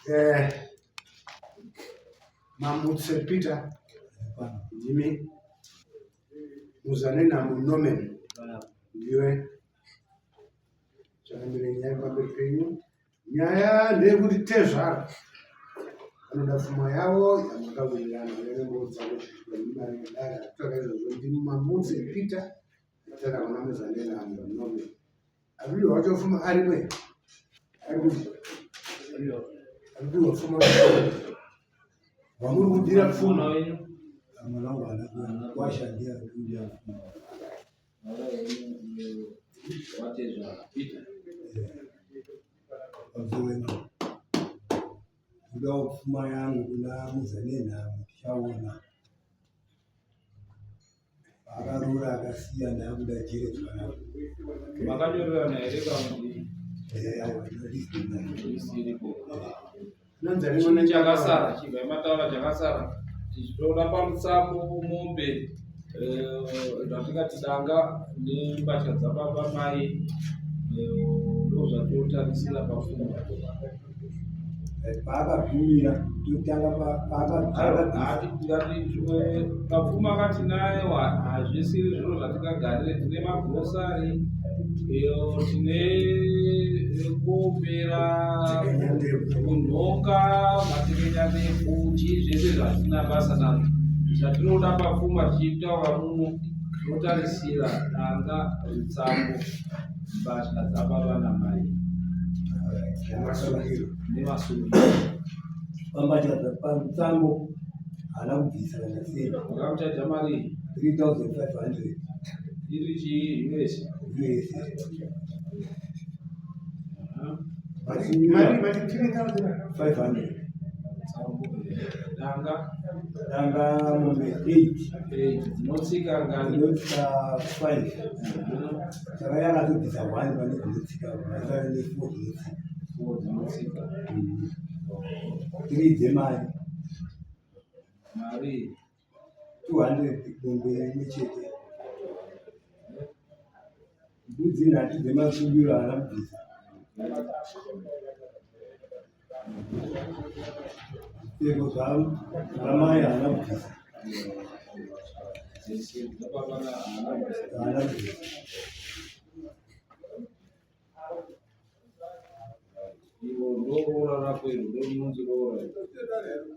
Eh, Mamutse Peter ndimi Muzanenhamo Norman ndiwe chakamire nyaya pamberi penyu. Nyaya ndeyekuti tezvara vanoda pfuma yavo yamakawirirana uye nembodzo dzavo dare akutaura izvozvo ndimi Mamutse Peter atara kuna Muzanenhamo Norman. Arikudiwa wacho pfuma ariko here? Arikuti arikudiwa pfuma wamuri kudira pfuma wenyu Mwana wangu haana kuenda kwasha ndiye ari kudira pfuma. Watezvara Peter. Pamusoro kudawo pfuma yangu kuna Muzanenhamo tichaona. Akaroora akasiya ndakuda jere zvakanaka. Makanyorerana here kana kuti Eh, aiwa, list nayo. list iripo? Inonzi ani mwana Chii chakasara chibva mataura chakasara tichitoda pamusambo mombe eh, zvatingati danga nembatya dzababa mai eh, ndozvatotarisira pafuma. Paakagumira totanga paakapfuma katinayo hazvisiri zviro zvatingagarire tine magrosari tine kuombera kunhonga matekenyandefu chii zvese zvatina basa nazvo zvatinoda papfuma tichitaura muno tinotarisira danga rutsambo mbatya dzababa namai nemasungiro pambatya pamutsambo haana kubvisa kana sei. Wakamuchaja mari 3500 iri chii US? US. Mari mari 3500. Tsambo danga Danga mombe 8 8 dzinotsika ngani? Dzinotsika 5. Saka yakatobvisa 1 pane dzinotsika vasara ne 4 dzinotsika. 4 dzinotsika. 3 dzemari. Mari 200 mombe imwe chete. Mbudzi nhatu dzemasungiro haana kubvisa. Zvipfeko zvamai haana kubvisa. Dzese dzababa haana kubvisa. Haana kubvisa. Iro ndoroora rako iro ndorinonzi roora iro.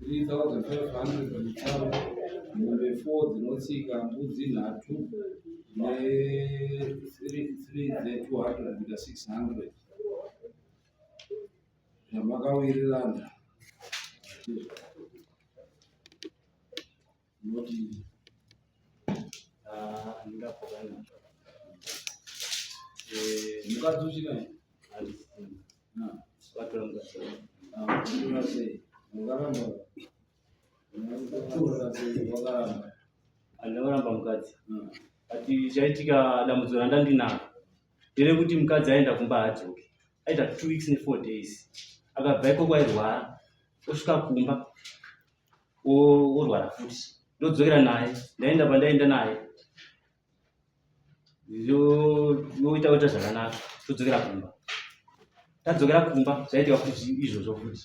3500 mutaro mombe 4 dzinotsika mbudzi nhatu ne 3 dze 200 kuita 600 zvamakawirirana unoti mukadzi uchinaye Andakaramba mukadzi but chaitika dambudziko randandinaro nderekuti mukadzi aenda kumba haadzoki aita two weeks nefour days akabva ikoko airwara osvika kumba orwara futi ndodzokera naye ndaenda pandaenda naye yoita kuita zvakanaka todzokera kumba tadzokera kumba zvaitika futi izvozvo futi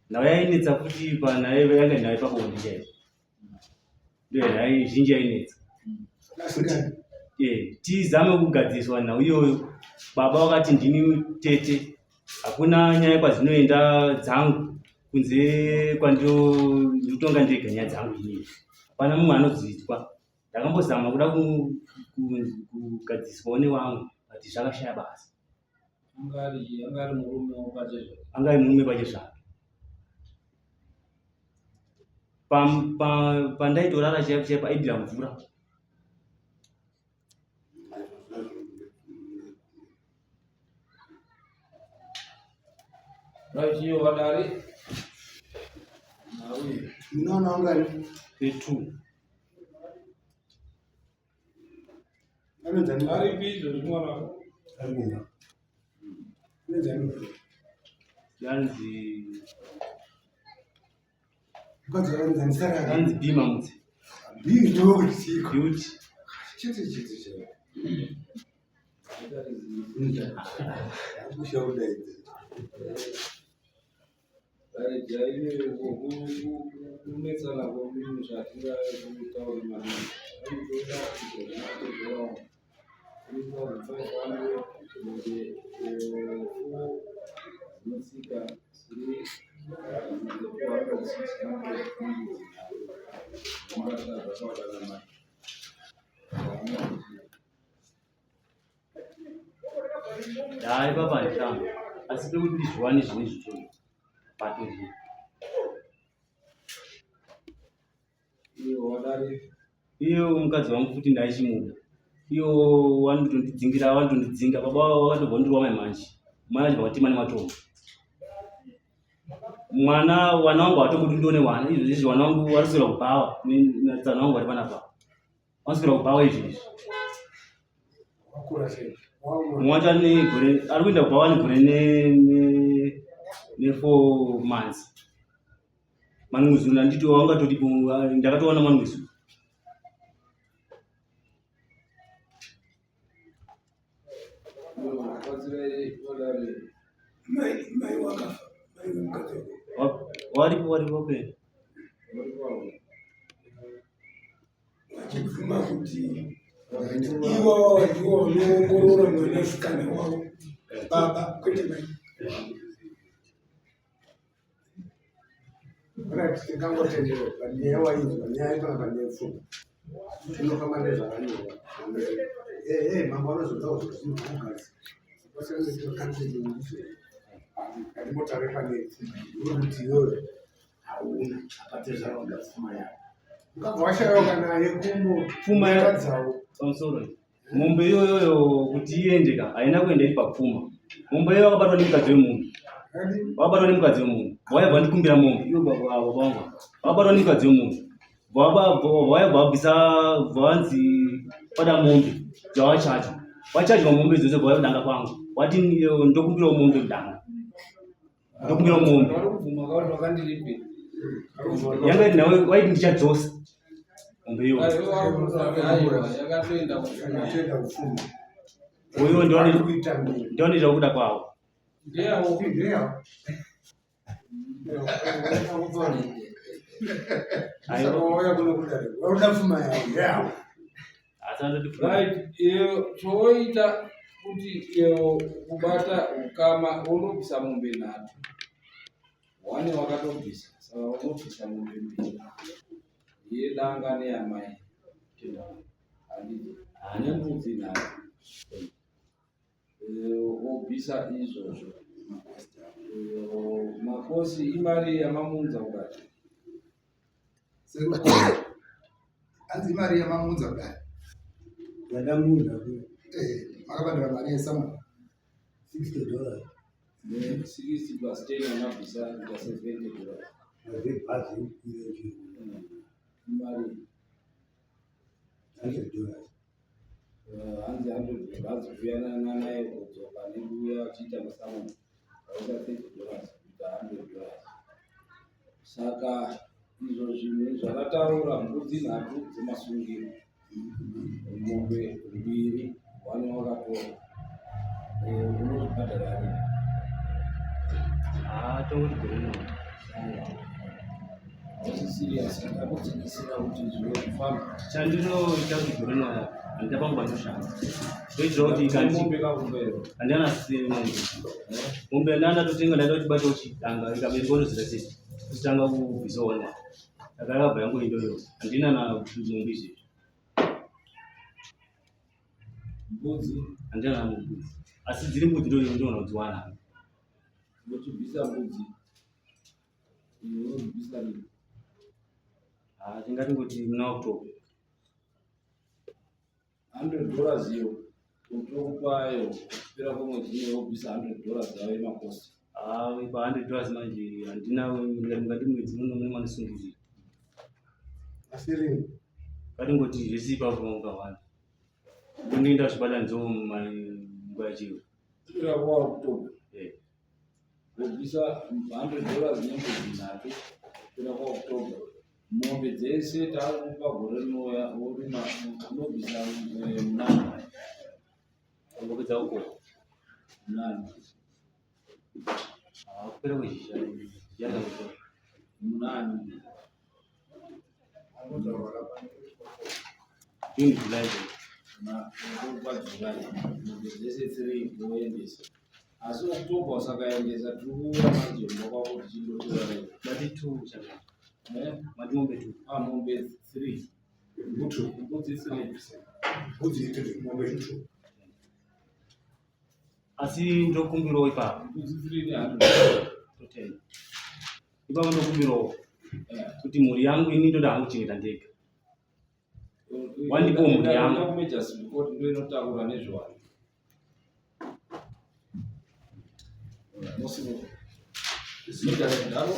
nhau yainetsa futi panaye yanga nhau yepabonde chaiyo ndiyo nhau zhinji yainetsa eh, tizame kugadziriswa nhau iyoyo baba vakati ndini tete hakuna nyaya kwadzinoenda dzangu kunze kwandinotonga ndega nyaya dzangu inini hapana mumwe anodziitwa Ndakambozama kuda kugadziswawo nevamwe but zvakashaya basa. Anga ari murume pachezvake. Anga ari murume pachezvake. Pandaitorara chaipo chaipo aidira mvura. Right, iyo vadare. Munoona ungani? Two. Anonzi ani? Aripi izvozvi mwana wako? Ari kumba. Anonzi ani? Yanzi Mukadzi wake anonzi ani? Sarah. Yanzi B Mamutse. B ndokuti chiko. Beauty. Chete chete chete. Kunetsana kwemunhu zvatingatauri maningi anotoda kuzoa 3500 mombe 4 dzinotsika 3 600 Dai baba handitamba asi pekuti ndizviwane zvine zvichoni patori iyo mukadzi wangu futi ndaichimuda iyo wanotondidzingira wanotondidzinga baba vakatobva ndirwa mai manje mai vacho vakatima nematombo mwana wana wangu hatomboti ndione wana izvo izvi wana wangu variswera kubhawa natsana wangu vari panapa vanoswera kubhawa izvi izvi mumwe wacho ane gore ari kuenda kubhawa ane gore ne 4 months. Manwizuru handiti wangatoti ndakatowana manwizuru. Mai wakafa, mai wemukadzi wako? Waripo, waripo pe. Vachibvuma kuti ivo ndivo vanoongorora mwanasikana wavo, baba kwete mai. Right, tingangotenderera panyaya wainzwa nyaya ipana pane pfuma tinofamba nezvakanyorwa. Ehe, mambo anozoda kuzozvimugadzi atimbotaure pane pfuma inokuti iyoyo hauna apatezvaraoda pfuma yako ukabva washayiwa kana yekumbo Pfuma yakadzawo. Pamusoro, mombe iyoyoyo kuti iende ka, haina kuenda iri papfuma. Mombe iyo wakabatwa nemukadzi wemunhu, wakabatwa nemukadzi wemunhu. Waibva ndikumbira mombe iyo, baba baba vangu wakabatwa nemukadzi wemunhu, waibva wabvisa, vanzi pada mombe dzawachajwa, wachajwa mombe dzose, bva danga kwangu wati ndokumbirawo mombe mudanga, ndokumbirawo mombe. Vari kubvuma kakuti vakandiripe. Yanga iri nawe, waiti ndichadzosa mombe iyoyo. Aiwa, yakatoenda kupfuma. Yakatoenda kupfuma. Uyo kuita mbiri. Ndionoita kuda kwavo. Ndeyawo. Ndeyawo. Saka wauya kuno kudare wakuda pfuma yawo, ndeyawo. Asi andoti pfuma. Right, iyo choita kuti iyo kubata ukama unobvisa mombe nhatu. Wane wakatobvisa, saka unobvisa mombe mbiri yedanga neyamai, handiti? Nembudzi nhatu. Wobvisa izvozvo. Makosi imari yamamunza kudai. Hanzi imari yamamunza kudai. Yadamunza. Makabhadhara mari yesamu. $60. 60 plus 10 amabvisa ita $70. Mabhazi ekukwira chiro. Imari. $100. Hanzi 100 bhazi kuuya naye kudzoka nekuuya achiita masamoni vaisa $30 kuita $100. Saka izvo zvinhu zvakataura, mbudzi nhatu dzemasungiro, mombe mbiri, wane wakatora, unozvibhadhara rini? Ah, tongoti gore rino. Hausi serious, ndakudzikisira kuti zviro zvifambe. Chandinoita kuti gore rino handida pangu pandoshanda, ndoitira kuti kanti Mombe kakumbero. Handina mombe. Mombe ndandatotenga, ndaida kuti bate uchidanga ikabereka unozira sei kutanga kubvisa one. Saka yakabva yangu indoyo, handina na mombe izvezvi. Mbudzi? Handina na mbudzi, asi dziri mbudzi ndoona kudziwana. Uchibvisa mbudzi iyo unozvibvisa rini? Ah, tingatingoti muna October. $100 iyo utokupayo kupera kwemwedzi uno, wobvisa $100 dzavo yemakosi. Ah, pa $100 manje handina, ndikati mwedzi uno mune mandisungirira. Asi rini? Katingoti zvese ipapo ukawanda ndondoenda zvibatanidzo nguva yachiyo. Kupera kwaOctober? Eh. Wobvisa $100 nembudzi nhatu kupera kwaOctober. Mombe dzese taakupa gore rinouya, worima unobvisa muna Ndangopedza kukohwa. Nani? Ah, kupera kwezhizha yandangopera. Munani? June, July. Na kwa July. Mombe dzese 3 ndoendesa. Asi October usakaendesa tiri kuuya manje mumba kwako tichindotora. Mati 2 chaka. Eh? Mati mombe 2. Ah, mombe 3. Mbutu. Mbudzi 3. Mbudzi itiri, mombe itu. Asi ndokumbirawo ipapo. Mbudzi 3 ne 100. Totenda. Ipapo ndokumbirawo Eh. kuti mhuri yangu ini ndoda hangu kuchengeta ndega. Wandipo mhuri yangu. Kumeja report ndo inotakura nezvevanhu. Mosimuka. Meja ndaro.